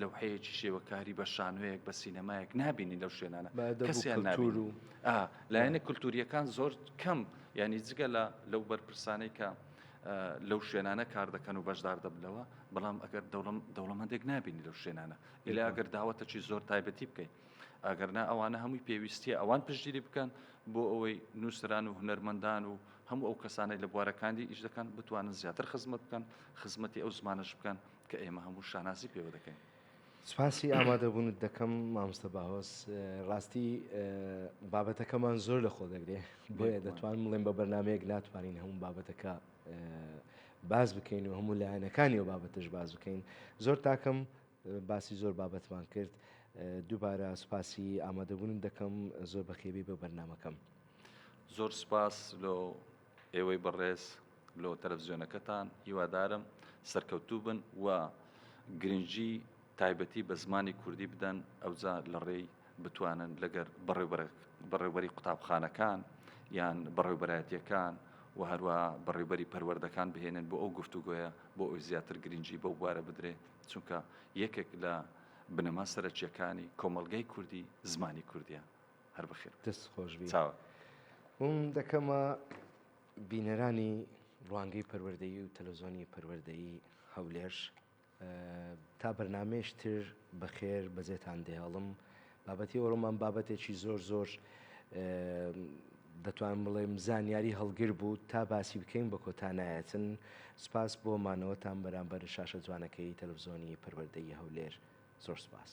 لەوحەیەکی شێوەکاری بە شانۆیەک بە سینەمایەک نابینین لەو شوێنانە کەسیان نابین و لایەنە کولتوریەکان زۆر کەم ینی جگە لە لەو بەرپرسانەی کە لەو شوێنانە کار دەکەن و بەشدار دەبنەوە بەڵام ئەگەر دەوڵەمەندێک نابینی لەو شوێنانە ئیلا ئەگەر داوەتەکی زۆر تایبەتی بکەیت ئەگەرنا ئەوانە هەمووی پێویستیە ئەوان پشتگیری بکەن بۆ ئەوەی نووسران و هونەرمەندان و هەموو ئەو کەسانەی لە بوارەکاندی ئیش دەکەن بتوانن زیاتر خزمەت بکەن خزمەتی ئەو زمانەش بکەن کە ئێمە هەموو شانازی پێوە دەکەین. سپاسی ئامادەبوونت دەکەم مامۆستا باهۆز ڕاستی بابەتەکەمان زۆر لە خۆ دەگرێ بۆیە دەتوانم بڵێم بە بەرنمەیەک ناتوانین هەموو بابەتەکە باز بکەین و هەموو لایەنەکانی و بابەتش باز بکەین زۆر تاکەم باسی زۆر بابەتمان کرد. دووبارە سوپاسی ئامادەبوونت دەکەم زۆر بەخێبی بۆ بەرنامەکەم. زۆر سوپاس لۆ ئێوەی بەڕێز لۆ تەلەفزیۆنەکەتان هیوادارم سەرکەوتوو بن و گرنگی تایبەتی بە زمانی کوردی بدەن ئەوجا لە ڕێی بتوانن لەگەر بەڕێوبەری قوتابخانەکان یان بەڕێوبەرایەتیەکان و هەروە بەڕێوبەری پەروەردەکان بهێنن بۆ ئەو گفتوگۆیە بۆ ئەوی زیاتر گرنگی بەو بوارە بدرێ چونکە یەکێک لە بنەما سەرەکیەکانی کۆمەڵگەی کوردی زمانی کوردیە. هەر بەخێر بێی. دەست خۆش بی. چاوە. وم دەکەمە بینەرانی ڕوانگەی پەروەردەیی و تەلەڤزیۆنی پەروەردەیی هەولێر تا بەرنامەیەش تر بەخێر بەجێتان دێڵم بابەتی ئەوڕۆمان بابەتێکی زۆر زۆر دەتوانم بڵێم زانیاری هەڵگر بوو تا باسی بکەین بە کۆتا نایەتن سپاس بۆ مانەوەتان بەرامبەر شاشە جوانەکەی تەلەڤزیۆنی پەروەردەیی هەولێر زۆر سپاس.